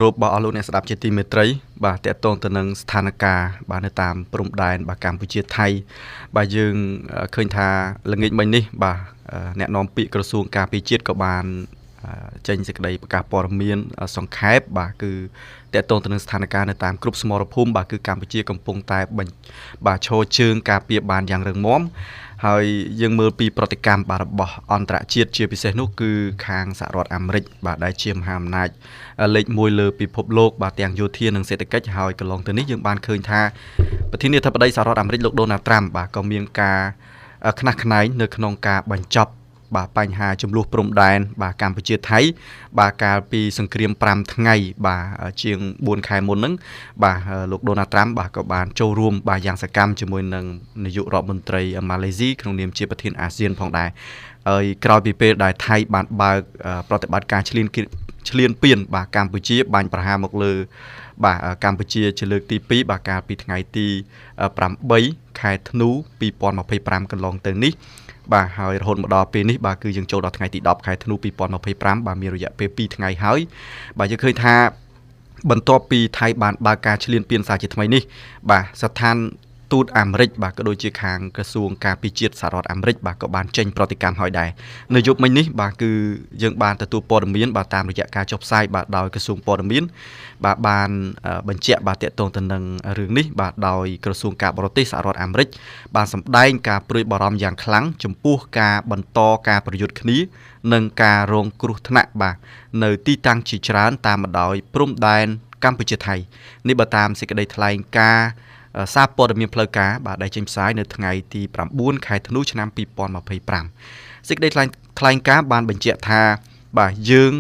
រពរបស់អស់លោកអ្នកស្ដាប់ជាទីមេត្រី បាទតកតងទៅនឹងស្ថានភាពបាទនៅតាមព្រំដែនបាទកម្ពុជាថៃបាទយើងឃើញថាល្ងាចមិញនេះបាទអ្នកនាំពាក្យក្រសួងការពារជាតិក៏បានចេញសេចក្តីប្រកាសព័ត៌មានសង្ខេបបាទគឺតកតងទៅនឹងស្ថានភាពនៅតាមគ្រប់សមរភូមិបាទគឺកម្ពុជាកំពុងតែបាទឈរជើងការពារបានយ៉ាងរឹងមាំហើយយើងមើលពីប្រតិកម្មបាទរបស់អន្តរជាតិជាពិសេសនោះគឺខាងសហរដ្ឋអាមេរិកបាទដែលជាមហាអំណាចលេខ1លើពិភពលោកបាទទាំងយោធានិងសេដ្ឋកិច្ចហើយកន្លងទៅនេះយើងបានឃើញថាប្រធានាធិបតីសហរដ្ឋអាមេរិកលោកដូណាល់ត្រាំបាទក៏មានការខ្នះខ្នែងនៅក្នុងការបញ្ចប់បាទបញ្ហាចំនួនព្រំដែនបាទកម្ពុជាថៃបាទកាលពីសង្គ្រាម5ថ្ងៃបាទជាង4ខែមុនហ្នឹងបាទលោកដូណាល់ត្រាំបាទក៏បានចូលរួមបាទយ៉ាងសកម្មជាមួយនឹងនាយករដ្ឋមន្ត្រីម៉ាឡេស៊ីក្នុងនាមជាប្រធានអាស៊ានផងដែរហើយក្រោយពីពេលដែលថៃបានបើកប្រតិបត្តិការឈ្លានពានបាទកម្ពុជាបាញ់ប្រហារមកលើបាទកម្ពុជាជាលើកទី2បាទកាលពីថ្ងៃទី8ខែធ្នូ2025កន្លងទៅនេះបាទហើយរហូតមកដល់ពេលនេះបាទគឺយើងចូលដល់ថ្ងៃទី10ខែធ្នូ2025បាទមានរយៈពេល2ថ្ងៃហើយបាទយើងឃើញថាបន្ទាប់ពីថៃបានបើកការឈ្លានពានសារជាថ្មីនេះបាទស្ថានទូតអាមេរិកបាទក៏ដូចជាខាងក្រសួងការពារជាតិសហរដ្ឋអាមេរិកបាទក៏បានចេញប្រតិកម្មហើយដែរនៅយប់មិញនេះបាទគឺយើងបានទទួលព័ត៌មានបាទតាមរយៈការចុះផ្សាយបាទដោយក្រសួងព័ត៌មានបាទបានបញ្ជាក់បាទទាក់ទងទៅនឹងរឿងនេះបាទដោយក្រសួងការបរទេសសហរដ្ឋអាមេរិកបានសម្ដែងការព្រួយបារម្ភយ៉ាងខ្លាំងចំពោះការបន្តការប្រយុទ្ធគ្នានិងការរងគ្រោះថ្នាក់បាទនៅទីតាំងជាច្រើនតាមបណ្ដោយព្រំដែនកម្ពុជាថៃនេះបើតាមសេចក្តីថ្លែងការណ៍សារព័ត៌មានផ្លូវការបាទដែលចេញផ្សាយនៅថ្ងៃទី9ខែធ្នូឆ្នាំ2025សេចក្តីថ្លែងការណ៍បានបញ្ជាក់ថាបាទយើង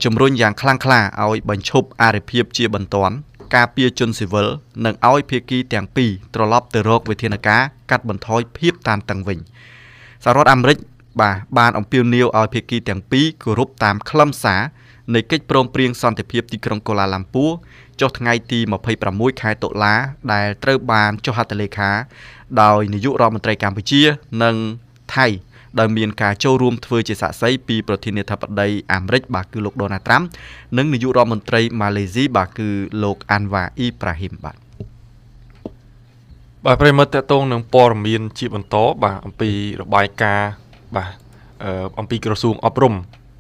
ជំរុញយ៉ាងខ្លាំងក្លាឲ្យបញ្ឈប់អរិភាពជាបន្ទាន់ការពារជនស៊ីវិលនិងឲ្យភាគីទាំងពីរត្រឡប់ទៅរកវិធានការកាត់បន្ថយភាពតានតឹងវិញសហរដ្ឋអាមេរិកបាទបានអំពាវនាវឲ្យភាគីទាំងពីរគោរពតាមខ្លឹមសារនៃកិច្ចព្រមព្រៀងសន្តិភាពទីក្រុងកូឡាឡាំពួរចុះថ្ងៃទី26ខែតុលាដែលត្រូវបានចុះហត្ថលេខាដោយនាយករដ្ឋមន្ត្រីកម្ពុជានិងថៃដោយមានការចូលរួមធ្វើជាសាក្សីពីប្រធានាធិបតីអាមេរិកបាទគឺលោកដូណាល់ត្រាំនិងនាយករដ្ឋមន្ត្រីម៉ាឡេស៊ីបាទគឺលោកអាន់វ៉ាអ៊ីប្រាហ៊ីមបាទបាទប្រិមត្តតកតងនឹងព័ត៌មានជាបន្តបាទអំពីរបាយការណ៍បាទអំពីក្រសួងអប់រំ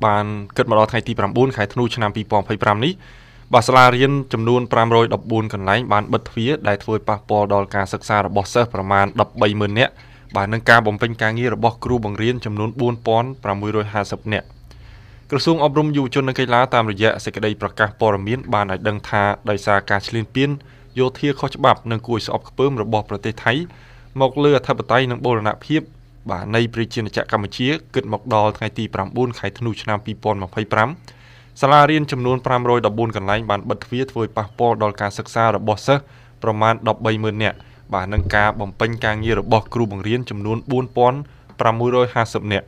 បានគិតមកដល់ថ្ងៃទី9ខែធ្នូឆ្នាំ2025នេះបាទសាលារៀនចំនួន514កន្លែងបានបិទទ្វារដែលធ្វើឲ្យប៉ះពាល់ដល់ការសិក្សារបស់សិស្សប្រមាណ130,000នាក់បាទនិងការបំពេញការងាររបស់គ្រូបង្រៀនចំនួន4650នាក់ក្រសួងអប់រំយុវជននិងកីឡាតាមរយៈសេចក្តីប្រកាសព័ត៌មានបានឲ្យដឹងថាដោយសារការឈ្លានពានយោធាខុសច្បាប់និងគួរឲ្យស្អប់ខ្ពើមរបស់ប្រទេសថៃមកលើអធិបតេយ្យនិងបូរណភាពបាទនៃប្រជាណាចក្រកម្ពុជាគិតមកដល់ថ្ងៃទី9ខែធ្នូឆ្នាំ2025សាលារៀនចំនួន514កន្លែងបានបិទទ្វារធ្វើឲ្យប៉ះពាល់ដល់ការសិក្សារបស់សិស្សប្រមាណ130,000នាក់បាទនិងការបំពេញការងាររបស់គ្រូបង្រៀនចំនួន4650នាក់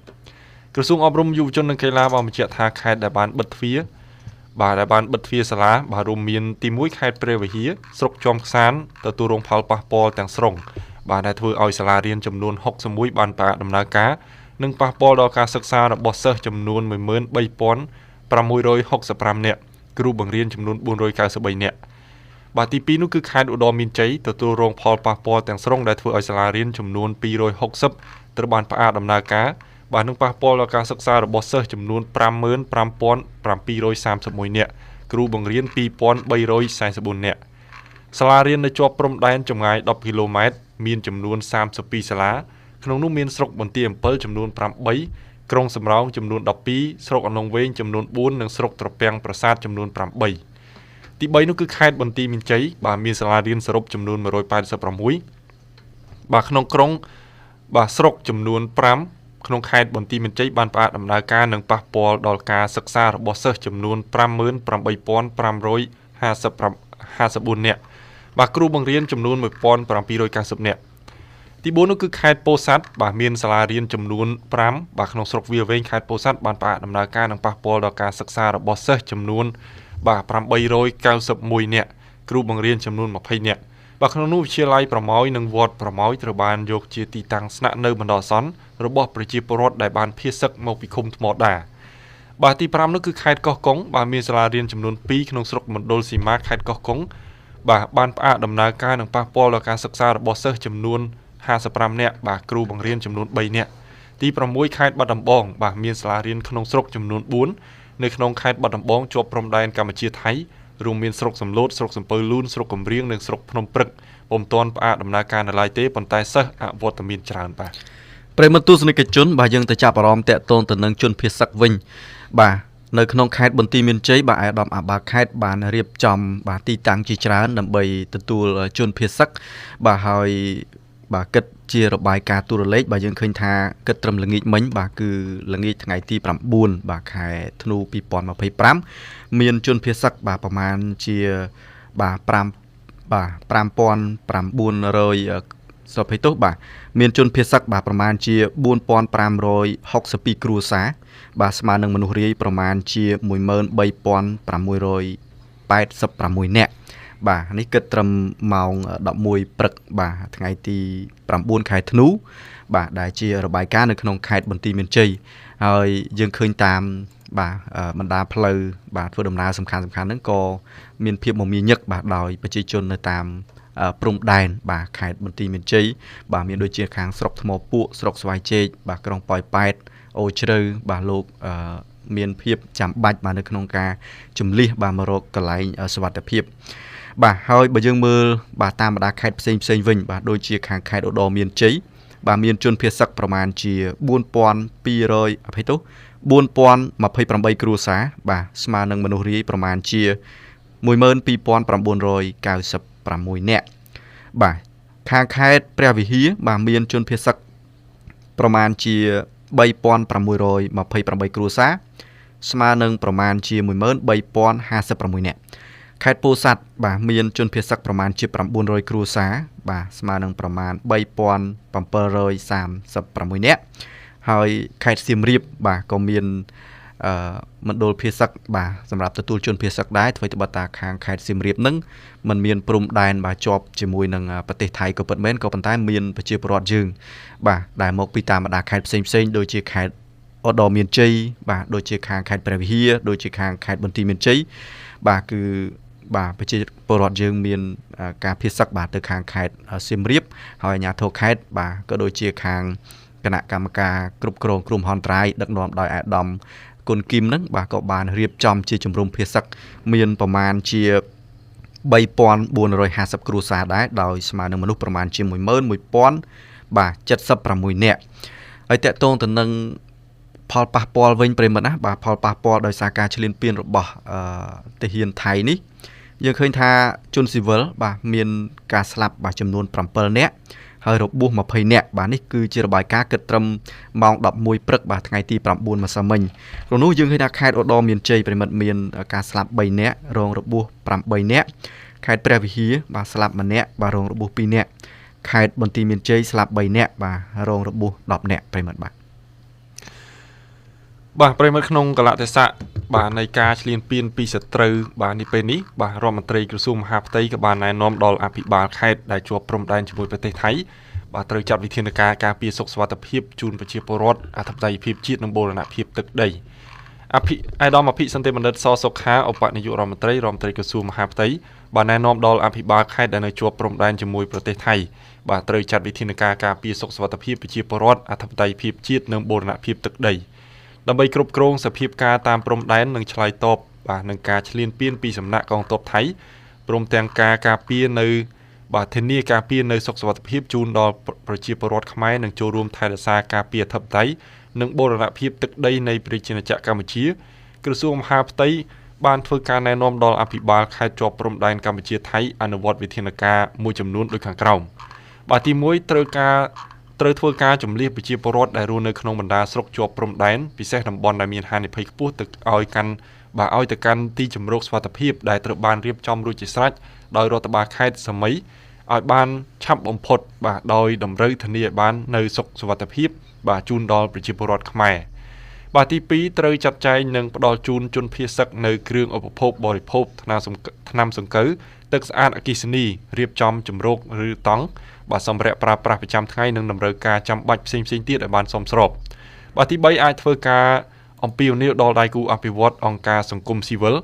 ក្រសួងអប់រំយុវជននិងកីឡាបានបញ្ជាក់ថាខេត្តដែលបានបិទទ្វារបាទដែលបានបិទទ្វារសាលាបាទរួមមានទី1ខេត្តព្រះវិហារស្រុកជាំខ្សានទទួលរងផលប៉ះពាល់ទាំងស្រុងបាទដែលធ្វើឲ្យសាលារៀនចំនួន61បានផ្អាកដំណើរការនិងប៉ះពាល់ដល់ការសិក្សារបស់សិស្សចំនួន13665នាក់គ្រូបង្រៀនចំនួន493នាក់បាទទី2នោះគឺខេត្តឧត្តរមានជ័យទទួលរងផលប៉ះពាល់ទាំងស្រុងដែលធ្វើឲ្យសាលារៀនចំនួន260ត្រូវបានផ្អាកដំណើរការបាទនឹងប៉ះពាល់ដល់ការសិក្សារបស់សិស្សចំនួន55731នាក់គ្រូបង្រៀន2344នាក់សាលារៀននៅជាប់ព្រំដែនចម្ងាយ10គីឡូម៉ែត្រមានចំនួន32សាលាក្នុងនោះមានស្រុកបន្ទាយអំពិលចំនួន8ក្រុងសំរោងចំនួន12ស្រុកអន្លង់វែងចំនួន4និងស្រុកត្រពាំងប្រាសាទចំនួន8ទី3នោះគឺខេត្តបន្ទាយមានជ័យបាទមានសាលារៀនសរុបចំនួន186បាទក្នុងក្រុងបាទស្រុកចំនួន5ក្នុងខេត្តបន្ទាយមានជ័យបានផ្អាកដំណើរការនិងប៉ះពាល់ដល់ការសិក្សារបស់សិស្សចំនួន58554នាក់បាទគ្រូបង្រៀនចំនួន1790នាក់ទី4នោះគឺខេត្តពោធិ៍សាត់បាទមានសាលារៀនចំនួន5បាទក្នុងស្រុកវាលវែងខេត្តពោធិ៍សាត់បានផ្អាកដំណើរការនិងប៉ះពាល់ដល់ការសិក្សារបស់សិស្សចំនួនបាទ891នាក់គ្រូបង្រៀនចំនួន20នាក់បាទក្នុងនោះវិទ្យាល័យប្រម៉ោយនិងវត្តប្រម៉ោយត្រូវបានយកជាទីតាំងស្នាក់នៅបណ្ដោះអាសន្នរបស់ប្រជាពលរដ្ឋដែលបានភៀសសឹកមកពីឃុំថ្មដា បាទទី5នោះគឺខេត្តកោះកុងបាទមានសាលារៀនចំនួន2ក្នុងស្រុកមណ្ឌលសីមាខេត្តកោះកុងបាទបានផ្អាកដំណើរការនិងប៉ះពាល់ដល់ការសិក្សារបស់សិស្សចំនួន55នាក់បាទគ្រូបង្រៀនចំនួន3នាក់ទី6ខេត្តបាត់ដំបងបាទមានសាលារៀនក្នុងស្រុកចំនួន4នៅក្នុងខេត្តបាត់ដំបងជាប់ព្រំដែនកម្ពុជាថៃរួមមានស្រុកសំឡូតស្រុកសំពៅលូនស្រុកកំរៀងនិងស្រុកភ្នំព្រឹកពុំទាន់ផ្អាកដំណើរការនៅឡើយទេប៉ុន្តែសិស្សអវត្តមានច្រើនបាទប្រិយមិត្តទស្សនិកជនបាទយើងទៅចាប់អារម្មណ៍តាក់ទងទៅនឹងជនភៀសសឹកវិញបាទនៅក្នុងខេត្តបន្ទាយមានជ័យបាទអាយដាមអាបាខេត្តបានរៀបចំបាទទីតាំងជាច្រើនដើម្បីទទួលជនភៀសសឹកបាទហើយបាទគិតជារបាយការណ៍ទូរលេខបាទយើងឃើញថាគិតត្រឹមល្ងាចមិញបាទគឺល្ងាចថ្ងៃទី9បាទខែធ្នូ2025មានជនភៀសសឹកបាទប្រមាណជាបាទ5បាទ5900សុភ័យទោសបាទមានជនភៀសសឹកបាទប្រមាណជា4562គ្រួសារបាទស្មើនឹងមនុស្សរាយប្រមាណជា13686នាក់បាទនេះគិតត្រឹមម៉ោង11ព្រឹកបាទថ្ងៃទី9ខែធ្នូបាទដែលជារបាយការណ៍នៅក្នុងខេត្តបន្ទាយមានជ័យហើយយើងឃើញតាមបាទបណ្ដាផ្លូវបាទធ្វើដំណើរសំខាន់ៗហ្នឹងក៏មានភាពមមាញឹកបាទដោយប្រជាជននៅតាមព្រំដែនបាទខេត្តបន្ទាយមានជ័យបាទមានដូចជាខាងស្រុកថ្មពួកស្រុកស្វាយជែកបាទក្រុងប៉ោយប៉ែតអូជ្រៅបាទលោកមានភាពចាំបាច់បាទនៅក្នុងការជំលះបាទមករកកន្លែងសុវត្ថិភាពបាទហើយបើយើងមើលបាទតាមបណ្ដាខេត្តផ្សេងផ្សេងវិញបាទដូចជាខាងខេត្តឧត្តរមានជ័យបាទមានជនភៀសសឹកប្រមាណជា4200អភ័យទោស4028គ្រួសារបាទស្មើនឹងមនុស្សរាយប្រមាណជា12996នាក់បាទខាងខេត្តព្រះវិហារបាទមានជនភៀសសឹកប្រមាណជា3628គ្រួសារស្មើនឹងប្រមាណជា13056នាក់ខេត្តពោធិ៍សាត់បាទមានជនភៀសសឹកប្រមាណជា900គ្រួសារបាទស្មើនឹងប្រមាណ3736នាក់ហើយខេត្តសៀមរាបបាទក៏មានមណ្ឌលភៀសសឹកបាទសម្រាប់ទទួលជនភៀសសឹកដែរធ្វើត្បិតតាខាងខេត្តសៀមរាបនឹងมันមានព្រំដែនបាទជាប់ជាមួយនឹងប្រទេសថៃក៏ពិតមែនក៏ប៉ុន្តែមានប្រជាពលរដ្ឋយើងបាទដែលមកពីតាមបណ្ដាខេត្តផ្សេងផ្សេងដូចជាខេត្តឧត្តរមានជ័យបាទដូចជាខាងខេត្តព្រះវិហារដូចជាខាងខេត្តបន្ទាយមានជ័យបាទគឺបាទប្រជាពលរដ្ឋយើងមានការភៀសសឹកបាទទៅខាងខេត្តសៀមរាបហើយអាជ្ញាធរខេត្តបាទក៏ដូចជាខាងគណៈកម្មការគ្រប់គ្រងគ្រោះមហន្តរាយដឹកនាំដោយអាដាមគុណគីមហ្នឹងបាទក៏បានរៀបចំជាជំរំភៀសសឹកមានប្រមាណជា3450គ្រួសារដែរដោយស្មើនឹងមនុស្សប្រមាណជា11000បាទ76នាក់ហើយតកតងទៅនឹងផលប៉ះពាល់វិញប្រិយមិត្តណាបាទផលប៉ះពាល់ដោយសារការឈ្លានពានរបស់ទាហានថៃនេះយើងឃើញថាជនស៊ីវិលបាទមានការស្លាប់បាទចំនួន7នាក់ហើយរបួស20នាក់បាទនេះគឺជារបាយការណ៍គិតត្រឹមម៉ោង11ព្រឹកបាទថ្ងៃទី9ម្សិលមិញក្នុងនោះយើងឃើញថាខេត្តឧត្តរមានជ័យប្រិមិត្តមានការស្លាប់3នាក់រងរបួស8នាក់ខេត្តព្រះវិហារបាទស្លាប់1នាក់បាទរងរបួស2នាក់ខេត្តបន្ទាយមានជ័យស្លាប់3នាក់បាទរងរបួស10នាក់ប្រិមិត្តបាទបាទប្រិមិត្តក្នុងកលៈទេសៈបាទនៃការឈ្លានពានពីសត្រូវបាទនេះពេលនេះបាទរដ្ឋមន្ត្រីក្រសួងមហាផ្ទៃក៏បានណែនាំដល់អភិបាលខេត្តដែលជាប់ព្រំដែនជាមួយប្រទេសថៃបាទត្រូវចាត់វិធានការការពារសុខសុវត្ថិភាពជូនប្រជាពលរដ្ឋអធិបតេយ្យភាពជាតិនិងបូរណភាពទឹកដីអភិអាយដាមអភិសន្តិបណ្ឌិតសសុខាឧបនាយករដ្ឋមន្ត្រីរដ្ឋមន្ត្រីក្រសួងមហាផ្ទៃបានណែនាំដល់អភិបាលខេត្តដែលនៅជាប់ព្រំដែនជាមួយប្រទេសថៃបាទត្រូវចាត់វិធានការការពារសុខសុវត្ថិភាពប្រជាពលរដ្ឋអធិបតេយ្យភាពជាតិនិងបូរណភាពទឹកដីដើម្បីគ្រប់គ្រងសភាពការតាមព្រំដែននិងឆ្លើយតបបាទនឹងការឈ្លានពានពីសំណាក់កងទ័ពថៃព្រមទាំងការការពារនៅបាទធានាការពារនៅសុខសុវត្ថិភាពជូនដល់ប្រជាពលរដ្ឋខ្មែរនិងចូលរួមថែរក្សាការពារអធិបតេយ្យនិងបូរណភាពទឹកដីនៃប្រជាណាចក្រកម្ពុជាក្រសួងមហាផ្ទៃបានធ្វើការណែនាំដល់អភិបាលខេត្តជាប់ព្រំដែនកម្ពុជាថៃអនុវត្តវិធានការមួយចំនួនដូចខាងក្រោមបាទទី1ត្រូវធ្វើការជំលះប្រជាពលរដ្ឋដែលរស់នៅក្នុងបណ្ដាស្រុកជាប់ព្រំដែនពិសេសតំបន់ដែលមានហានិភ័យខ្ពស់ទៅឲ្យកាន់បាទឲ្យទៅកាន់ទីជម្រកសុវត្ថិភាពដែលត្រូវបានរៀបចំរួចជាស្រេចដោយរដ្ឋបាលខេត្តសមីឲ្យបានឆាប់បំផុតបាទដោយតម្រូវធានាឲ្យបាននៅសុខសុវត្ថិភាពបាទជូនដល់ប្រជាពលរដ្ឋខ្មែរបាទទី2ត្រូវចាត់ចែងនិងផ្ដល់ជូនជនភៀសសឹកនៅគ្រឿងឧបភោគបរិភោគថ្នាំសង្កូវទឹកស្អាតអគ្គិសនីរៀបចំជម្រកឬតង់បាទសម្រាប់ប្រើប្រាស់ប្រចាំថ្ងៃនិងតម្រូវការចាំបាច់ផ្សេងៗទៀតឲ្យបានសមស្របបាទទី3អាចធ្វើការ អំពាវនាវដល់ដៃគូអភិវឌ្ឍអង្គការសង្គមស៊ីវិល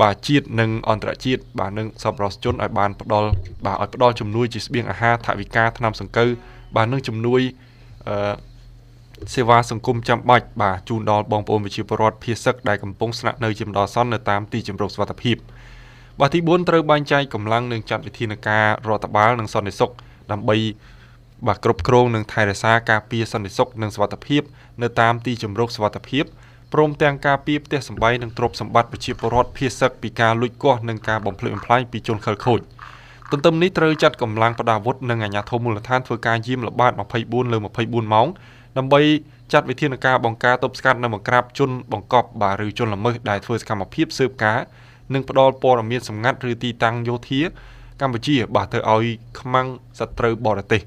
បាទជាតិនិងអន្តរជាតិបាទនិងសប្បុរសជនឲ្យបានផ្ដល់បាទឲ្យផ្ដល់ជំនួយជាស្បៀងអាហារថវិកាថ្នាំសង្កូវបាទនិងជំនួយអឺសេវាសង្គមចាំបាច់បាទជូនដល់បងប្អូនប្រជាពលរដ្ឋភៀសសឹកដែលកំពុងស្នាក់នៅជាបណ្ដោះអាសន្ននៅតាមទីជម្រកសុវត្ថិភាពបាទទី4ត្រូវបែងចែកកម្លាំងនិងចាត់វិធានការរដ្ឋបាលនិងសន្តិសុខដើម្បីបាទគ្រប់គ្រងនិងថែរក្សាការពារសន្តិសុខនិងសុវត្ថិភាពនៅតាមទីជម្រកសុវត្ថិភាពព្រមទាំងការពារផ្ទះសម្បែងនិងទ្រព្យសម្បត្តិប្រជាពលរដ្ឋភៀសសឹកពីការលួចគាស់និងការបំផ្លិចបំផ្លាញពីជនខិលខូចទន្ទឹមនេះត្រូវចាត់កម្លាំងប្រដាប់អាវុធនិងអាជ្ញាធរមូលដ្ឋានធ្វើការយាមល្បាត24/24ម៉ោងដើម្បីចាត់វិធានការបង្ការទប់ស្កាត់និងបង្ក្រាបជនបង្កប់បាទឬជនល្មើសដែលធ្វើសកម្មភាពស៊ើបការនិងផ្ដល់ព័ត៌មានសម្ងាត់ឬទីតាំងយោធាកម្ពុជាបាទទៅឲ្យខ្មាំងសត្រូវបរទេស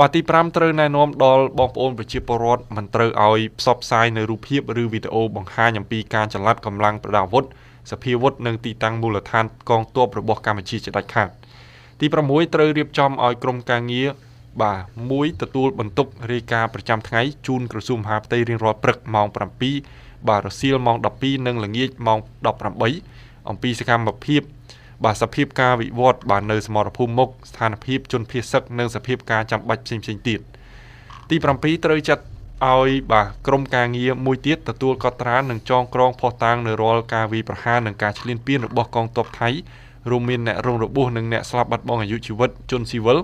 បាទទី5ត្រូវណែនាំដល់បងប្អូនប្រជាពលរដ្ឋមិនត្រូវឲ្យផ្សព្វផ្សាយនៅរូបភាពឬវីដេអូបង្ហាញអំពីការចល័តកម្លាំងប្រដាប់អាវុធសភាវុធនិងទីតាំងមូលដ្ឋានកងទ័ពរបស់កម្ពុជាជាដាច់ខាតទី6ត្រូវរៀបចំឲ្យក្រុមការងារបាទមួយទទួលបន្ទុករាយការណ៍ប្រចាំថ្ងៃជូនក្រសួងមហាផ្ទៃរៀងរាល់ព្រឹកម៉ោង7បាទរសៀលម៉ោង12និងល្ងាចម៉ោង18អំពីសកម្មភាពបាទសភាពការវិវត្តបាទនៅសមរភូមិមុខស្ថានភាពជនភៀសសឹកនិងសភាពការចាំបាច់ផ្សេងៗទៀតទី7ត្រូវចាត់ឲ្យបាទក្រុមការងារមួយទៀតទទួលកត់ត្រានិងចងក្រងភស្តុតាងនៅរាល់ការវាយប្រហារនិងការឈ្លានពានរបស់កងទ័ពថៃរួមមានអ្នករងរបួសនិងអ្នកស្លាប់បាត់បង់អាយុជីវិតជនស៊ីវិល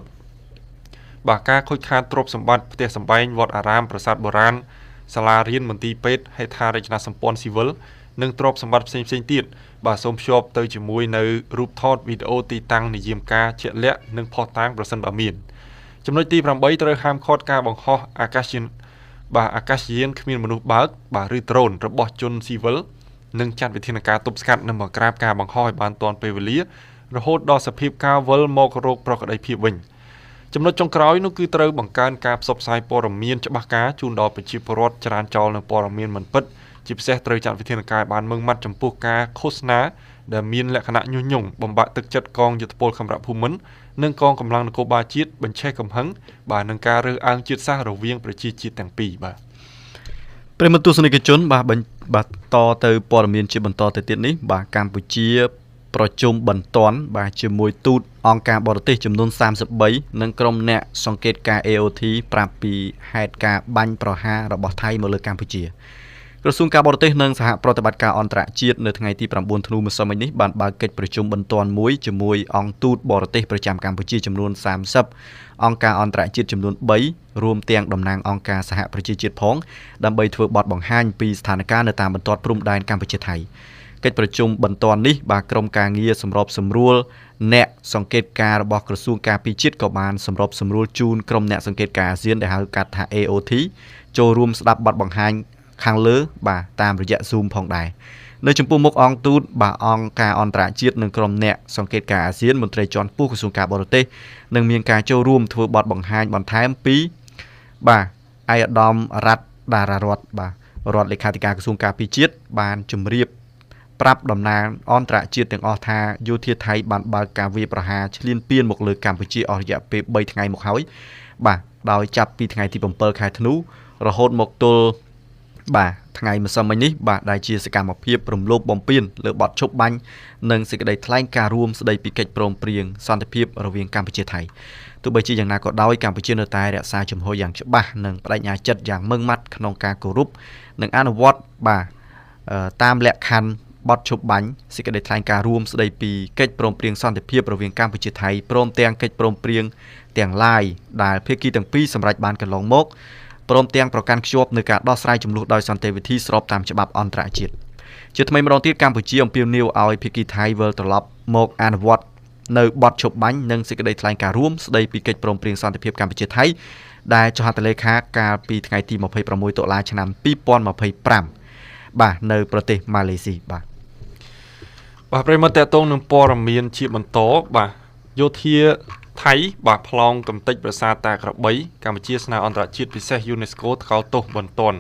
បាទការខូចខាតទ្រព្យសម្បត្តិផ្ទះសម្បែងវត្តអារាមប្រាសាទបុរាណសាលារៀនមន្ទីរពេទ្យហេដ្ឋារចនាសម្ព័ន្ធស៊ីវិលនិងទ្រព្យសម្បត្តិផ្សេងៗទៀតបាទសូមភ្ជាប់ទៅជាមួយនៅរូបថតវីដេអូទីតាំងនិយាមការជាក់លាក់និងភស្តុតាងប្រសិនបើមានចំណុចទី8ត្រូវហាមឃាត់ការបង្ហោះអាកាសយានបាទអាកាសយានគ្មានមនុស្សបើកបាទឬដ្រូនរបស់ជនស៊ីវិលនិងចាត់វិធានការទប់ស្កាត់និងបង្ក្រាបការបង្ហោះឲ្យបានទាន់ពេលវេលារហូតដល់សភាពការវិលមករកប្រក្រតីភាពវិញចំណុចចុងក្រោយនោះគឺត្រូវបង្កើនការផ្សព្វផ្សាយព័ត៌មានច្បាស់ការជូនដល់ប្រជាពលរដ្ឋច្រានចោលនៅព័ត៌មានមិនពិតជាពិសេសត្រូវចាត់វិធានការបានម៉ឺងម៉ាត់ចំពោះការឃោសនាដែលមានលក្ខណៈញុះញង់បំបាក់ទឹកចិត្តកងយោធពលខេមរភូមិន្ទនិងកងកម្លាំងនគរបាលជាតិបញ្ឆេះកំហឹងបាទនឹងការរើសអើងជាតិសាសន៍រវាងប្រជាជាតិទាំងពីរបាទប្រិយមិត្តទស្សនិកជនបាទបាទតទៅព័ត៌មានជាបន្តទៅទៀតនេះបាទកម្ពុជាប្រជុំបន្ទាន់បាទជាមួយទូតអង្គការបរទេសចំនួន33និងក្រុមអ្នកសង្កេតការ AOT ប្រាប់ពីហេតុការណ៍បាញ់ប្រហាររបស់ថៃមកលើកម្ពុជាក្រសួងការបរទេសនិងសហប្រតិបត្តិការអន្តរជាតិនៅថ្ងៃទី9ធ្នូម្សិលមិញនេះបានបើកកិច្ចប្រជុំបន្ទាន់មួយជាមួយអង្គទូតបរទេសប្រចាំកម្ពុជាចំនួន30អង្គការអន្តរជាតិចំនួន3រួមទាំងតំណាងអង្គការសហប្រជាជាតិផងដើម្បីធ្វើបទបង្ហាញពីស្ថានភាពនៅតាមបន្ទាត់ព្រំដែនកម្ពុជាថៃកិច្ចប្រជុំបន្ទាន់នេះបាទក្រុមការងារសម្របសម្រួលអ្នកសង្កេតការរបស់ក្រសួងការពារជាតិក៏បានសម្របសម្រួលជូនក្រុមអ្នកសង្កេតការអាស៊ានដែលហៅកាត់ថា AOT ចូលរួមស្ដាប់បទបង្ហាញខាងលើបាទតាមរយៈ Zoom ផងដែរនៅចំពោះមុខអង្គទូតបាទអង្គការអន្តរជាតិនិងក្រុមអ្នកសង្កេតការអាស៊ានមន្ត្រីជាន់ខ្ពស់ក្រសួងការបរទេសនឹងមានការចូលរួមធ្វើបទបង្ហាញបន្ថែមពីបាទឯកឧត្តមរដ្ឋតារារដ្ឋបាទរដ្ឋលេខាធិការក្រសួងការពារជាតិបានជម្រាបប្រាប់តំណាងអន្តរជាតិទាំងអស់ថាយោធាថៃបានបើកការវាយប្រហារឈ្លានពានមកលើកម្ពុជាអស់រយៈពេល3ថ្ងៃមកហើយបាទដោយចាប់ពីថ្ងៃទី7ខែធ្នូរហូតមកទល់បាទថ្ងៃម្សិលមិញនេះបាទដែលជាសកម្មភាពរំលោភបំពានលើបទឈប់បាញ់និងសេចក្តីថ្លែងការណ៍រួមស្តីពីកិច្ចព្រមព្រៀងសន្តិភាពរវាងកម្ពុជាថៃទោះបីជាយ៉ាងណាក៏ដោយកម្ពុជានៅតែរក្សាជំហរយ៉ាងច្បាស់និងប្តេជ្ញាចិត្តយ៉ាងម៉ឺងម៉ាត់ក្នុងការគោរពនិងអនុវត្តបាទតាមលក្ខខណ្ឌបទឈប់បាញ់សេចក្តីថ្លែងការណ៍រួមស្តីពីកិច្ចព្រមព្រៀងសន្តិភាពរវាងកម្ពុជាថៃព្រមទាំងកិច្ចព្រមព្រៀងទាំងឡាយដែលភាគីទាំងពីរសម្រេចបានកន្លងមកព្រមទាំងប្រកាន់ខ្ជាប់នៅការដោះស្រាយជម្លោះដោយសន្តិវិធីស្របតាមច្បាប់អន្តរជាតិជាថ្មីម្ដងទៀតកម្ពុជាអំពាវនាវឲ្យភាគីថៃវិលត្រឡប់មកអនុវត្តនៅបទឈប់បាញ់និងសេចក្តីថ្លែងការណ៍រួមស្តីពីកិច្ចព្រមព្រៀងសន្តិភាពកម្ពុជាថៃដែលចុះហត្ថលេខាកាលពីថ្ងៃទី26តុលាឆ្នាំ2025បាទនៅប្រទេសម៉ាឡេស៊ីបាទបាទប្រិយមិត្តតកតងនឹងព័ត៌មានជាបន្តបាទយោធាថៃបាទប្លង់កំទេចប្រាសាទតាក្របីកម្ពុជាស្នើអន្តរជាតិពិសេស UNESCO ថ្កោលទោសបន្ទាន់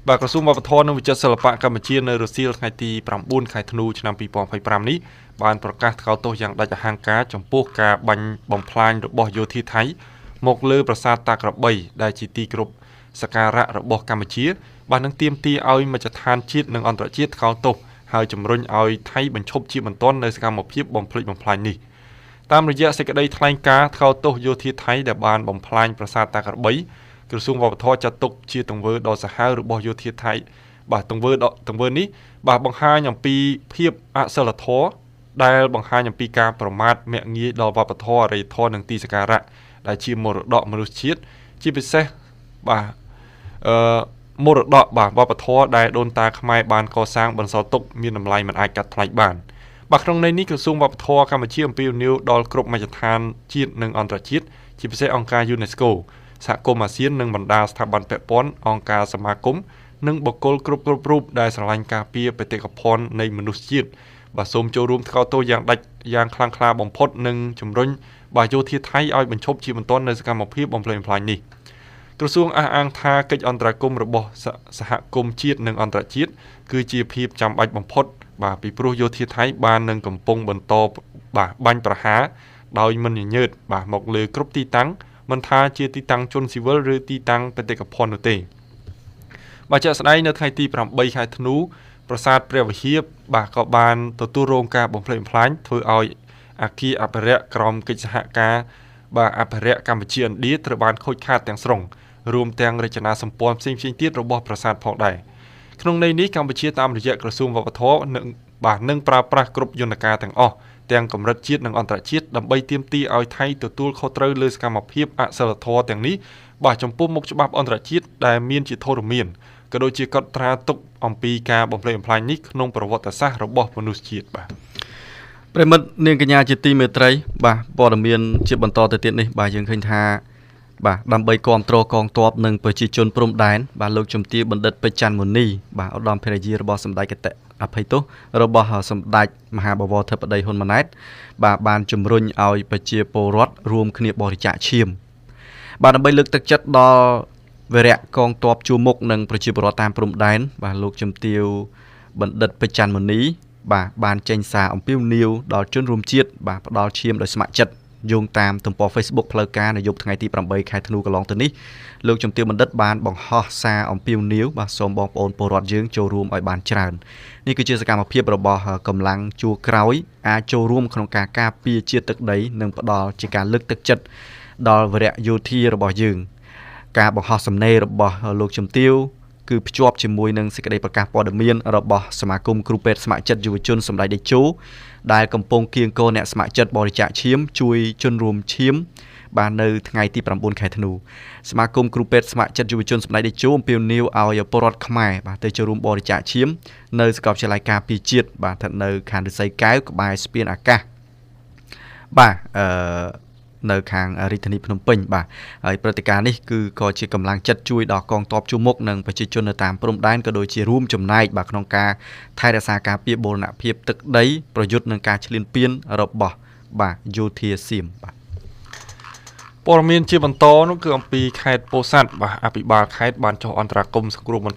បាទក្រសួងវប្បធម៌និងវិចិត្រសិល្បៈកម្ពុជានៅរសៀលថ្ងៃទី9ខែធ្នូឆ្នាំ2025នេះបានប្រកាសថ្កោលទោសយ៉ាងដាច់អហង្ការចំពោះការបាញ់បំផ្លាញរបស់យោធាថៃមកលើប្រាសាទតាក្របីដែលជាទីគោរព សក្ការៈរបស់កម្ពុជា បាទនឹងទាមទារឲ្យមជ្ឈដ្ឋានជាតិនិងអន្តរជាតិថ្កោលទោសហើយជំរុញឲ្យថៃបញ្ឈប់ជាបន្ទាន់នៅសកម្មភាពបំផ្លិចបំផ្លាញនេះតាមរយៈសេចក្តីថ្លែងការណ៍ថ្កោលទោសយោធាថៃដែលបានបំផ្លាញប្រាសាទតាក្របីក្រសួងវប្បធម៌ចាត់ទុកជាទង្វើដ៏សាហាវរបស់យោធាថៃបាទទង្វើនេះបាទបង្ហាញអំពីភាពអសិលធម៌ដែលបង្ហាញអំពីការប្រមាថមាក់ងាយដល់វប្បធម៌អរិយធម៌និងទីសក្ការៈដែលជាមរតកមនុស្សជាតិជាពិសេសបាទមរតកបាទវប្បធម៌ដែលដូនតាខ្មែរបានកសាងបន្សល់ទុកមានតម្លៃមិនអាចកាត់ថ្លៃបានបាទក្នុងន័យនេះក្រសួងវប្បធម៌កម្ពុជាអំពាវនាវដល់គ្រប់មជ្ឈដ្ឋានជាតិនិងអន្តរជាតិជាពិសេសអង្គការ UNESCO សហគមន៍អាស៊ាននិងបណ្ដាស្ថាប័នពាក់ព័ន្ធអង្គការសមាគមនិងបុគ្គលគ្រប់រូបដែលស្រឡាញ់ការពារបេតិកភណ្ឌនៃមនុស្សជាតិបាទសូមចូលរួមថ្កោលទោសយ៉ាងដាច់យ៉ាងខ្លាំងក្លាបំផុតនិងជំរុញបាទយោធាថៃឲ្យបញ្ឈប់ជាបន្ទាន់នៅសកម្មភាពបំផ្លិចបំផ្លាញនេះក្រសួងអះអាងថាកិច្ចអន្តរាគមន៍របស់សហគមន៍ជាតិនិងអន្តរជាតិគឺជាភាពចាំបាច់បំផុតបាទពីព្រោះយោធាថៃបាននឹងកំពុងបន្តបាទបាញ់ប្រហារដោយមិនញញើតបាទមកលើគ្រប់ទីតាំងមិនថាជាទីតាំងជនស៊ីវិលឬទីតាំងបេតិកភណ្ឌនោះទេបាទជាក់ស្ដែងនៅថ្ងៃទី8ខែធ្នូប្រាសាទព្រះវិហារបាទក៏បានទទួលរងការបំផ្លិចបំផ្លាញធ្វើឲ្យអគារអភិរក្សក្រោមកិច្ចសហការបាទអភិរក្សកម្ពុជាឥណ្ឌាត្រូវបានខូចខាតទាំងស្រុងរួមទាំងរចនាសម្ព័ន្ធផ្សេងៗទៀតរបស់ប្រាសាទផងដែរក្នុងន័យនេះកម្ពុជាតាមរយៈក្រសួងវប្បធម៌និងបាទនឹងប្រើប្រាស់គ្រប់យន្តការទាំងអស់ទាំងកម្រិតជាតិនិងអន្តរជាតិដើម្បីទាមទារឲ្យថៃទទួលខុសត្រូវលើសកម្មភាពអសិលធម៌ទាំងនេះបាទចំពោះមុខច្បាប់អន្តរជាតិដែលមានជាធរមានក៏ដូចជាកត់ត្រាទុកអំពីការបំផ្លិចបំផ្លាញនេះក្នុងប្រវត្តិសាស្ត្ររបស់មនុស្សជាតិបាទប្រិមិត្តនាងកញ្ញាជាទីមេត្រីបាទព័ត៌មានជាបន្តទៅទៀតនេះបាទយើងឃើញថាបាទដើម្បីគាំទ្រកងទ័ពនិងប្រជាជនព្រំដែនបាទលោកជំទាវបណ្ឌិតពេជ្រច័ន្ទមុនីបាទឧត្តមភរិយារបស់សម្ដេចកតអភ័យទោសរបស់សម្ដេចមហាបវរធិបតីហ៊ុនម៉ាណែតបាទបានជំរុញឲ្យប្រជាពលរដ្ឋរួមគ្នាបរិច្ចាគឈាមបាទដើម្បីលើកទឹកចិត្តដល់វរៈកងទ័ពជួរមុខនិងប្រជាពលរដ្ឋតាមព្រំដែនបាទលោកជំទាវបណ្ឌិតពេជ្រច័ន្ទមុនីបាទបានចេញសារអំពាវនាវដល់ជនរួមជាតិបាទផ្ដល់ឈាមដោយស្ម័គ្រចិត្តយោងតាមទំព័រ Facebook ផ្លូវការនៅយប់ថ្ងៃទី8ខែធ្នូកន្លងទៅនេះលោកជំទាវបណ្ឌិតបានបង្ហោះសារអំពាវនាវបាទសូមបងប្អូនពលរដ្ឋយើងចូលរួមឲ្យបានច្រើននេះគឺជាសកម្មភាពរបស់កម្លាំងជួរក្រោយអាចចូលរួមក្នុងការការពារជាតិទឹកដីនិងផ្ដល់ជាការលើកទឹកចិត្តដល់វរៈយោធារបស់យើងការបង្ហោះសំណេររបស់លោកជំទាវគឺភ្ជាប់ជាមួយនឹងសេចក្តីប្រកាសព័ត៌មានរបស់សមាគមគ្រូពេទ្យស្ម័គ្រចិត្តយុវជនសម្ដេចតេជោដែលកំពុងគៀងគរអ្នកស្ម័គ្រចិត្តបរិច្ចាគឈាមជួយជនរួមឈាមបាទនៅថ្ងៃទី9ខែធ្នូសមាគមគ្រូពេទ្យស្ម័គ្រចិត្តយុវជនសម្ដេចតេជោអំពាវនាវឲ្យពលរដ្ឋខ្មែរបាទទៅចូលរួមបរិច្ចាគឈាមនៅសាកលវិទ្យាល័យការពារជាតិបាទស្ថិតនៅខណ្ឌឫស្សីកែវក្បែរស្ពានអាកាសបាទនៅខាងរាជធានីភ្នំពេញបាទហើយព្រឹត្តិការណ៍នេះគឺក៏ជាកម្លាំងចិត្តជួយដល់កងទ័ពជួរមុខនិងប្រជាជននៅតាមព្រំដែនក៏ដូចជារួមចំណែកបាទក្នុងការថែរក្សាការពារបូរណភាពទឹកដីប្រយុទ្ធនឹងការឈ្លានពានរបស់បាទយោធាសៀមបាទព័ត៌មានជាបន្តនោះគឺអំពីខេត្តពោធិ៍សាត់បាទអភិបាលខេត្តបានចុះអន្តរាគមន៍សង្គ្រោះ